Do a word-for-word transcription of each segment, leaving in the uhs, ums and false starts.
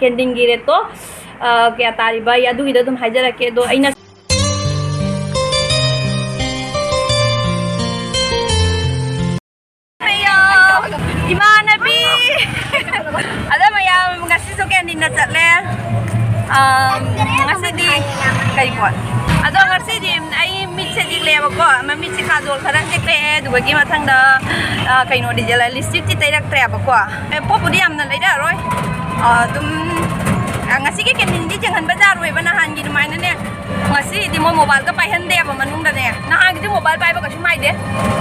ꯀꯦꯟꯇꯤꯟꯒꯤ ꯔꯦꯠꯇꯣ, ꯑ, ꯀꯌꯥ ꯇꯥꯔꯤꯕ, ꯑꯩ ꯑꯗꯨꯒꯤꯗꯣ ꯑꯗꯨꯝ ꯍꯥꯏꯖꯔꯛꯀꯦ꯫ ꯑꯗꯣ ꯑꯩꯅ ꯃꯌꯥꯝ, ꯏꯃꯥꯟꯅꯕꯤ! ꯑꯗꯣ ꯃꯌꯥꯝ, ꯉꯁꯤꯁꯨ ꯀꯦꯟꯇꯤꯟꯗ ꯆꯠꯂꯦ꯫ ꯑꯝ, ꯉꯁꯤꯗꯤ ꯀꯩ ꯄꯣꯠ? ꯑꯗꯣ ꯉꯁꯤꯗꯤ ꯑꯩ ꯃꯤꯠꯁꯦ ꯆꯤꯛꯂꯦꯕꯀꯣ, ꯃꯃꯤꯠꯁꯦ ꯈꯥꯖꯣꯜ ꯈꯔ ꯆꯤꯛꯂꯛꯑꯦ, ꯑꯗꯨꯒꯒꯤ ꯃꯊꯪꯗ, ꯑ, ꯀꯩꯅꯣꯗꯤ ꯂꯤꯞꯁꯇꯤꯛꯇꯤ ꯇꯩꯔꯛꯇ꯭ꯔꯦꯕꯀꯣ꯫ ꯑꯦ, ꯄꯣꯠꯄꯨꯗꯤ ꯌꯥꯝꯅ ꯂꯩꯔꯛꯑꯔꯣꯏ꯫ ꯑ, ꯑꯗꯨꯝ, ꯑ, ꯉꯁꯤꯒꯤ ꯀꯦꯟꯇꯤꯟꯗꯤ ꯌꯦꯡꯍꯟꯕ ꯌꯥꯔꯣꯏꯕ, ꯅꯍꯥꯟꯒꯤ ꯑꯗꯨꯃꯥꯏꯅꯅꯦ꯫ ꯉꯁꯤꯗꯤ ꯃꯣꯏ ꯃꯣꯕꯥꯏꯜꯒ ꯄꯥꯏꯍꯟꯗꯦꯕ ꯃꯅꯨꯡꯗꯅꯦ꯫ ꯅꯍꯥꯟꯒꯤꯗꯤ ꯃꯣꯕꯥꯏꯜ ꯄꯥꯏꯕ ꯀꯩꯁꯨ ꯍꯥꯏꯗꯦ꯫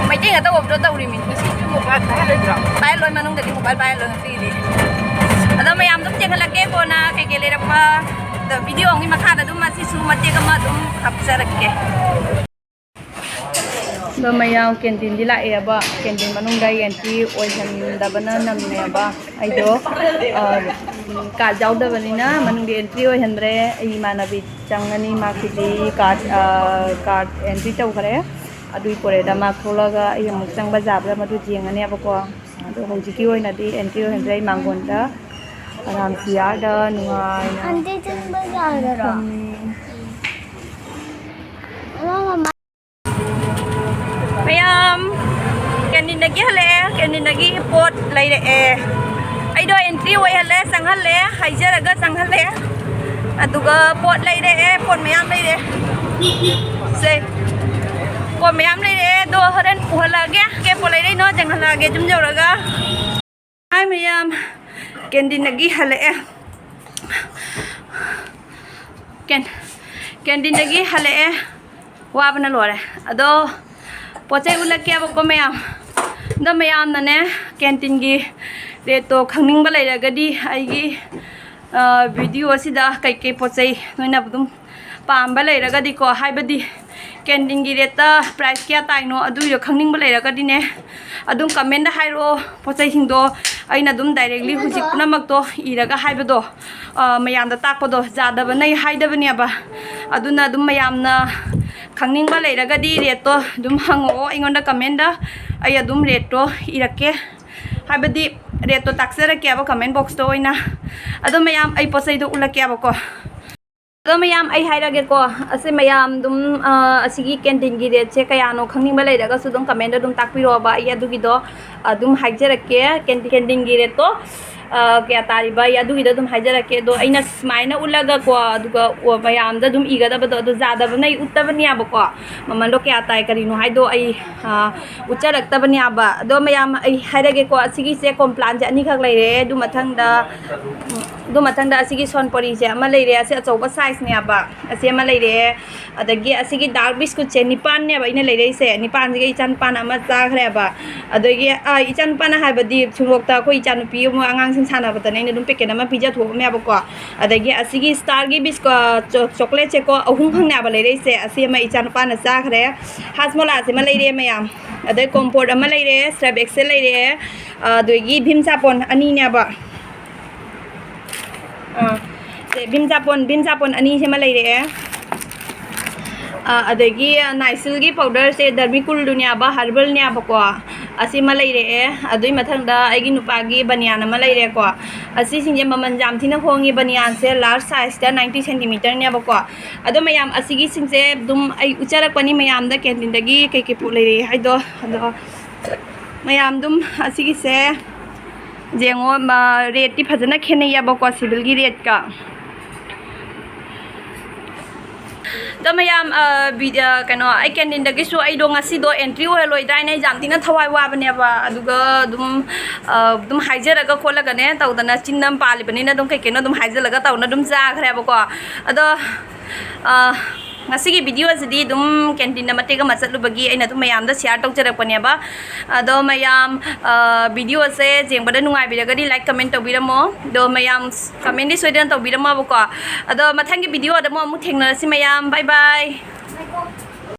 ꯃꯩꯇꯩ ꯉꯥꯛꯇ ꯑꯣꯏꯕꯗꯣ ꯇꯧꯔꯤꯃꯤ꯫ ꯉꯁꯤꯗꯤ ꯃꯣꯕꯥꯏꯜ ꯄꯥꯏꯍꯜꯂꯣꯏꯗ꯭ꯔꯣ? ꯄꯥꯏꯍꯜꯂꯣꯏ, ꯃꯅꯨꯡꯗꯗꯤ ꯃꯣꯕꯥꯏꯜ ꯄꯥꯏꯍꯜꯂꯣꯏ ꯉꯁꯤꯒꯤꯗꯤ꯫ ꯑꯗꯣ ꯃꯌꯥꯝ ꯑꯗꯨꯝ ꯌꯦꯡꯍꯜꯂꯛꯀꯦ ꯀꯣꯟꯅ ꯀꯩꯀꯩ ꯂꯩꯔꯛꯄ꯫ ꯑꯗꯣ ꯚꯤꯗꯤꯑꯣ ꯑꯃꯒꯤ ꯃꯈꯥꯗ ꯑꯗꯨꯝ ꯑꯁꯤꯁꯨ ꯃꯇꯦꯛ ꯑꯃ ꯑꯗꯨꯝ ꯍꯥꯞꯆꯔꯛꯀꯦ꯫ ꯑꯗꯣ ꯃꯌꯥꯝ ꯀꯦꯟꯇꯤꯟꯗꯤ ꯂꯥꯛꯑꯦꯕ, ꯀꯦꯟꯇꯤꯟ ꯃꯅꯨꯡꯗ ꯑꯩ ꯑꯦꯟꯇ꯭ꯔꯤ ꯑꯣꯏꯍꯟꯗꯕꯅ ꯅꯝꯃꯦꯕ꯫ ꯑꯩꯗꯣ, ꯑ, ꯀꯥꯔꯗ ꯌꯥꯎꯗꯕꯅꯤꯅ ꯃꯅꯨꯡꯗ ꯑꯦꯟꯇ꯭ꯔꯤ ꯑꯣꯏꯍꯟꯗ꯭ꯔꯦ꯫ ꯑꯩ ꯏꯃꯥꯟꯅꯕꯤ ꯆꯪꯉꯅꯤ, ꯃꯥꯒꯤꯗꯤ ꯀꯥꯔꯗ, ꯑ, ꯀꯥꯔꯗ ꯑꯦꯟꯇ꯭ꯔꯤ ꯇꯧꯈ꯭ꯔꯦ꯫ ꯑꯗꯨꯒꯤ ꯄꯣꯔꯦꯗ ꯃꯥ ꯊꯣꯛꯂꯛꯑꯒ ꯑꯩ ꯑꯃꯨꯛ ꯆꯪꯕ ꯌꯥꯕ꯭ꯔꯥ ꯃꯗꯨ ꯌꯦꯡꯉꯅꯦꯕꯀꯣ꯫ ꯑꯗꯣ ꯍꯧꯖꯤꯛꯀꯤ ꯑꯣꯏꯅꯗꯤ ꯑꯦꯟꯇ꯭ꯔꯤ ꯑꯣꯏꯍꯟꯗ꯭ꯔꯦ꯫ ꯑꯩ ꯃꯥꯡꯒꯣꯟꯗ ꯑꯔꯥꯝ ꯆꯤꯌꯥꯔꯗ ꯅꯨꯡꯉꯥꯏꯅ ꯑꯟꯇꯤ ꯆꯪꯕ ꯌꯥꯒꯗ꯭ꯔꯣ? ꯐꯝꯃꯤ꯫ ꯃꯌꯥꯝ, ꯀꯦꯟꯇꯤꯟꯗꯒꯤ ꯍꯜꯂꯛꯑꯦ, ꯀꯦꯟꯇꯤꯟꯗꯒꯤ ꯄꯣꯠ ꯂꯩꯔꯛꯑꯦ꯫ ꯑꯩꯗꯣ ꯑꯦꯟꯇ꯭ꯔꯤ ꯑꯣꯏꯍꯜꯂꯦ, ꯆꯪꯍꯜꯂꯦ, ꯍꯥꯏꯖꯔꯒ ꯆꯪꯍꯜꯂꯦ꯫ ꯑꯗꯨꯒ ꯄꯣꯠ ꯂꯩꯔꯛꯑꯦ, ꯄꯣꯠ ꯃꯌꯥꯝ ꯂꯩꯔꯛꯑꯦ꯫ ꯁꯦ, ꯄꯣꯠ ꯃꯌꯥꯝ ꯂꯩꯔꯛꯑꯦ, ꯑꯗꯣ ꯍꯣꯔꯦꯟ ꯄꯨꯍꯜꯂꯛꯑꯒꯦ꯫ ꯀꯩ ꯄꯣꯠ ꯂꯩꯔꯛꯏꯅꯣ ꯌꯦꯡꯍꯜꯂꯛꯑꯒꯦ ꯌꯨꯝ ꯌꯧꯔꯒ꯫ ꯍꯥꯏ ꯃꯌꯥꯝ, ꯀꯦꯟꯇꯤꯟꯗꯒꯤ ꯍꯜꯂꯛꯑꯦ꯫ ꯀꯦꯟ-, ꯀꯦꯟꯇꯤꯟꯗꯒꯤ ꯍꯜꯂꯛꯑꯦ꯫ ꯋꯥꯕꯅ ꯂꯣꯏꯔꯦ꯫ ꯑꯗꯣ ꯄꯣꯠ ꯆꯩ ꯎꯠꯂꯛꯀꯦꯕꯀꯣ ꯃꯌꯥꯝ꯫ ꯑꯗꯣ ꯃꯌꯥꯝꯅꯅꯦ, ꯀꯦꯟꯇꯤꯟꯒꯤ ꯔꯦꯠꯇꯣ ꯈꯪꯅꯤꯡꯕ ꯂꯩꯔꯒꯗꯤ ꯑꯩꯒꯤ, ꯑ, ꯚꯤꯗꯤꯑꯣ ꯑꯁꯤꯗ ꯀꯩꯀꯩ ꯄꯣꯠ ꯆꯩ ꯅꯣꯏꯅ ꯑꯗꯨꯝ ꯄꯥꯝꯕ ꯂꯩꯔꯒꯗꯤꯀꯣ, ꯍꯥꯏꯕꯗꯤ ꯀꯦꯟꯇꯤꯟꯒꯤ ꯔꯦꯠꯇ ꯄ꯭ꯔꯥꯏꯁ ꯀꯌꯥ ꯇꯥꯏꯅꯣ ꯑꯗꯨꯒꯤꯗꯣ ꯈꯪꯅꯤꯡꯕ ꯂꯩꯔꯒꯗꯤꯅꯦ, ꯑꯗꯨꯝ ꯀꯃꯦꯟꯗ ꯍꯥꯏꯔꯛꯑꯣ꯫ ꯄꯣꯠ ꯆꯩꯁꯤꯡꯗꯣ ꯑꯩꯅ ꯑꯗꯨꯝ ꯗꯥꯏꯔꯦꯛꯂꯤ ꯍꯧꯖꯤꯛ ꯄꯨꯝꯅꯃꯛꯇꯣ ꯏꯔꯒ ꯍꯥꯏꯕꯗꯣ, ꯑ, ꯃꯌꯥꯝꯗ ꯇꯥꯛꯄꯗꯣ ꯌꯥꯗꯕꯅ ꯑꯩ ꯍꯥꯏꯗꯕꯅꯦꯕ꯫ ꯑꯗꯨꯅ ꯑꯗꯨꯝ ꯃꯌꯥꯝꯅ ꯈꯪꯅꯤꯡꯕ ꯂꯩꯔꯒꯗꯤ ꯔꯦꯠꯇꯣ ꯑꯗꯨꯝ ꯍꯪꯉꯛꯑꯣ ꯑꯩꯉꯣꯟꯗ ꯀꯃꯦꯟꯗ, ꯑꯩ ꯑꯗꯨꯝ ꯔꯦꯠꯇꯣ ꯏꯔꯛꯀꯦ꯫ ꯍꯥꯏꯕꯗꯤ ꯔꯦꯠꯇꯣ ꯇꯥꯛꯆꯔꯛꯀꯦꯕ ꯀꯃꯦꯟ ꯕꯣꯛꯁꯇ ꯑꯣꯏꯅ꯫ ꯑꯗꯣ ꯃꯌꯥꯝ, ꯑꯩ ꯄꯣꯠ ꯆꯩꯗꯣ ꯎꯠꯂꯛꯀꯦꯕꯀꯣ꯫ ꯑꯗꯣ ꯃꯌꯥꯝ, ꯑꯩ ꯍꯥꯏꯔꯒꯦꯀꯣ, ꯑꯁꯤ ꯃꯌꯥꯝ ꯑꯗꯨꯝ, ꯑ, ꯑꯁꯤꯒꯤ ꯀꯦꯟꯇꯤꯟꯒꯤ ꯔꯦꯠꯁꯦ ꯀꯌꯥꯅꯣ ꯈꯪꯅꯤꯡꯕ ꯂꯩꯔꯒꯁꯨ ꯑꯗꯨꯝ ꯀꯃꯦꯟꯗ ꯑꯗꯨꯝ ꯇꯥꯛꯄꯤꯔꯛꯑꯣꯕ, ꯑꯩ ꯑꯗꯨꯒꯤꯗꯣ ꯑꯗꯨꯝ ꯍꯥꯏꯖꯔꯛꯀꯦ꯫ ꯀꯦꯟꯇꯤꯟ, ꯀꯦꯟꯇꯤꯟꯒꯤ ꯔꯦꯠꯇꯣ, ꯑ, ꯀꯌꯥ ꯇꯥꯔꯤꯕ, ꯑꯩ ꯑꯗꯨꯒꯤꯗꯣ ꯑꯗꯨꯝ ꯍꯥꯏꯖꯔꯛꯀꯦ꯫ ꯑꯗꯣ ꯑꯩꯅ ꯁꯨꯃꯥꯏꯅ ꯎꯠꯂꯒꯀꯣ, ꯑꯗꯨꯒ, ꯑꯣ, ꯃꯌꯥꯝꯗ ꯑꯗꯨꯝ ꯏꯒꯗꯕꯗꯣ, ꯑꯗꯨ ꯌꯥꯗꯕꯅ ꯑꯩ ꯎꯠꯇꯕꯅꯦꯕꯀꯣ, ꯃꯃꯜꯗꯣ ꯀꯌꯥ ꯇꯥꯏ ꯀꯔꯤꯅꯣ ꯍꯥꯏꯗꯣ ꯑꯩ, ꯑ, ꯎꯠꯆꯔꯛꯇꯕꯅꯦꯕ꯫ ꯑꯗꯣ ꯃꯌꯥꯝ, ꯑꯩ ꯍꯥꯏꯔꯒꯦꯀꯣ, ꯑꯁꯤꯒꯤꯁꯦ ꯀꯣꯝꯄ꯭ꯂꯥꯟꯁꯦ ꯑꯅꯤꯈꯛ ꯂꯩꯔꯦ꯫ ꯑꯗꯨ ꯃꯊꯪꯗ, ꯑꯗꯨ ꯃꯊꯪꯗ ꯑꯁꯤꯒꯤ ꯁꯣꯟꯄꯣꯔꯤꯁꯦ ꯑꯃ ꯂꯩꯔꯦ, ꯑꯁꯤ ꯑꯆꯧꯕ ꯁꯥꯏꯖꯅꯦꯕ, ꯑꯁꯤ ꯑꯃ ꯂꯩꯔꯦ꯫ ꯑꯗꯒꯤ ꯑꯁꯤꯒꯤ ꯗꯥꯔꯛ ꯕꯤꯁꯀꯨꯠꯁꯦ ꯅꯤꯄꯥꯟꯅꯦꯕ ꯑꯩꯅ ꯂꯩꯔꯛꯏꯁꯦ꯫ ꯅꯤꯄꯥꯟꯁꯤꯒ ꯏꯆꯥꯅꯨꯄꯥꯅ ꯑꯃ ꯆꯥꯈ꯭ꯔꯦꯕ꯫ ꯑꯗꯒꯤ, ꯑ, ꯏꯆꯥꯅꯨꯄꯥꯅ ꯍꯥꯏꯕꯗꯤ ꯁꯣꯔꯣꯛꯇ ꯑꯩꯈꯣꯏ ꯏꯆꯥꯅꯨꯄꯤ ꯑꯃ ꯑꯉꯥꯡꯁꯤꯡ ꯁꯥꯟꯅꯕꯗꯅꯦ ꯑꯩꯅ ꯑꯗꯨꯝ ꯄꯦꯀꯦꯠ ꯑꯃ ꯄꯤꯖꯊꯣꯛꯑꯝꯃꯦꯕꯀꯣ꯫ ꯑꯗꯒꯤ ꯑꯁꯤꯒꯤ ꯁ꯭ꯇꯥꯔꯒꯤ ꯕꯤꯁ-, ꯑ, ꯆꯣ-, ꯆꯣꯀ꯭ꯂꯦꯠꯁꯦꯀꯣ, ꯑꯍꯨꯝꯈꯛꯅꯦꯕ ꯂꯩꯔꯛꯏꯁꯦ꯫ ꯑꯁꯤ ꯑꯃ ꯏꯆꯥꯅꯨꯄꯥꯅ ꯆꯥꯈ꯭ꯔꯦ꯫ ꯍꯥꯖꯃꯣꯂꯥꯁꯤꯃ ꯂꯩꯔꯦ ꯃꯌꯥꯝ꯫ ꯑꯗꯩ ꯀꯣꯝꯄꯣꯔꯠ ꯑꯃ ꯂꯩꯔꯦ, ꯁꯔꯞ ꯑꯦꯛꯁꯦꯜ ꯂꯩꯔꯦ, ꯑꯗꯒꯤ ꯚꯤꯝ ꯁꯥꯄꯣꯟ ꯑꯅꯤꯅꯦꯕ꯫ ꯑꯥ, ꯁꯦ, ꯚꯤꯝ ꯁꯥꯄꯣꯟ, ꯚꯤꯝ ꯁꯥꯄꯣꯟ ꯑꯅꯤꯁꯤꯃ ꯂꯩꯔꯛꯑꯦ꯫ ꯑꯥ, ꯑꯗꯒꯤ ꯅꯥꯏꯁꯤꯜꯒꯤ ꯄꯥꯎꯗꯔꯁꯦ ꯗꯔꯃꯤꯀꯨꯜꯗꯨꯅꯦꯕ, ꯍꯔꯕꯜꯅꯦꯕꯀꯣ, ꯑꯁꯤꯃ ꯂꯩꯔꯛꯑꯦ꯫ ꯑꯗꯨꯒꯤ ꯃꯊꯪꯗ ꯑꯩꯒꯤ ꯅꯨꯄꯥꯒꯤ ꯕꯅꯤꯌꯥꯟ ꯑꯃ ꯂꯩꯔꯦꯀꯣ꯫ ꯑꯁꯤꯁꯤꯡꯁꯦ ꯃꯃꯜ ꯌꯥꯝ ꯊꯤꯅ ꯍꯣꯡꯉꯤ꯫ ꯕꯅꯤꯌꯥꯟꯁꯦ ꯂꯥꯔꯖ ꯁꯥꯏꯖꯇ ꯅꯥꯏꯟꯇꯤ ꯁꯦꯟꯇꯤꯃꯤꯇꯔꯅꯦꯕꯀꯣ꯫ ꯑꯗꯣ ꯃꯌꯥꯝ, ꯑꯁꯤꯒꯤꯁꯤꯡꯁꯦ ꯑꯗꯨꯝ ꯑꯩ ꯎꯠꯆꯔꯛꯄꯅꯤ ꯃꯌꯥꯝꯗ ꯀꯦꯟꯇꯤꯟꯗꯒꯤ ꯀꯩꯀꯩ ꯄꯣꯠ ꯂꯩꯔꯛꯑꯦ ꯍꯥꯏꯗꯣ꯫ ꯑꯗꯣ ꯃꯌꯥꯝ ꯑꯗꯨꯝ ꯑꯁꯤꯒꯤꯁꯦ ꯌꯦꯡꯉꯣ, ꯃ-, ꯔꯦꯠꯇꯤ ꯐꯖꯅ ꯈꯦꯠꯅꯩꯌꯦꯕꯀꯣ, ꯁꯤꯚꯤꯜꯒꯤ ꯔꯦꯠꯀ꯫ ꯑꯗꯣ ꯃꯌꯥꯝ, ꯑ, ꯚꯤ-, ꯑ, ꯀꯩꯅꯣ, ꯑꯩ ꯀꯦꯟꯇꯤꯟꯗꯒꯤꯁꯨ ꯑꯩꯗꯣ ꯉꯁꯤꯗꯣ ꯑꯦꯟꯇ꯭ꯔꯤ ꯑꯣꯏꯍꯜꯂꯣꯏꯗ꯭ꯔꯥ ꯍꯥꯏꯅ ꯑꯩ ꯌꯥꯝ ꯊꯤꯅ ꯊꯋꯥꯏ ꯋꯥꯕꯅꯦꯕ꯫ ꯑꯗꯨꯒ ꯑꯗꯨꯝ, ꯑ, ꯑꯗꯨꯝ ꯍꯥꯏꯖꯔꯒ ꯈꯣꯠꯂꯒꯅꯦ ꯇꯧꯗꯅ, ꯆꯤꯟ ꯑꯃ ꯄꯥꯜꯂꯤꯕꯅꯤꯅ ꯑꯗꯨꯝ ꯀꯩ ꯀꯩꯅꯣ ꯑꯗꯨꯝ ꯍꯥꯏꯖꯜꯂꯒ ꯇꯧꯅ ꯑꯗꯨꯝ ꯆꯥꯈ꯭ꯔꯦꯕꯀꯣ꯫ ꯑꯗꯣ, ꯑ, ꯉꯁꯤꯒꯤ ꯚꯤꯗꯤꯑꯣꯁꯤꯗꯤ ꯑꯗꯨꯝ ꯀꯦꯟꯇꯤꯟꯗ ꯃꯇꯦꯛ ꯑꯃ ꯆꯠꯂꯨꯕꯒꯤ ꯑꯩꯅ ꯑꯗꯨꯝ ꯃꯌꯥꯝꯗ ꯁꯤꯌꯥꯔ ꯇꯧꯖꯔꯛꯄꯅꯦꯕ꯫ ꯑꯗꯣ ꯃꯌꯥꯝ, ꯑ, ꯚꯤꯗꯤꯑꯣꯁꯦ ꯌꯦꯡꯕꯗ ꯅꯨꯡꯉꯥꯏꯕꯤꯔꯒꯗꯤ ꯂꯥꯏꯛ, ꯀꯃꯦꯟ ꯇꯧꯕꯤꯔꯝꯃꯣ꯫ ꯑꯗꯣ ꯃꯌꯥꯝ ꯀꯃꯦꯟꯗꯤ ꯁꯣꯏꯗꯅ ꯇꯧꯕꯤꯔꯝꯃꯣꯕꯀꯣ꯫ ꯑꯗꯣ ꯃꯊꯪꯒꯤ ꯚꯤꯗꯤꯑꯣꯗ ꯑꯃꯨꯛ, ꯑꯃꯨꯛ ꯊꯦꯡꯅꯔꯁꯤ ꯃꯌꯥꯝ꯫ ꯕꯥꯏ ꯕꯥꯏ꯫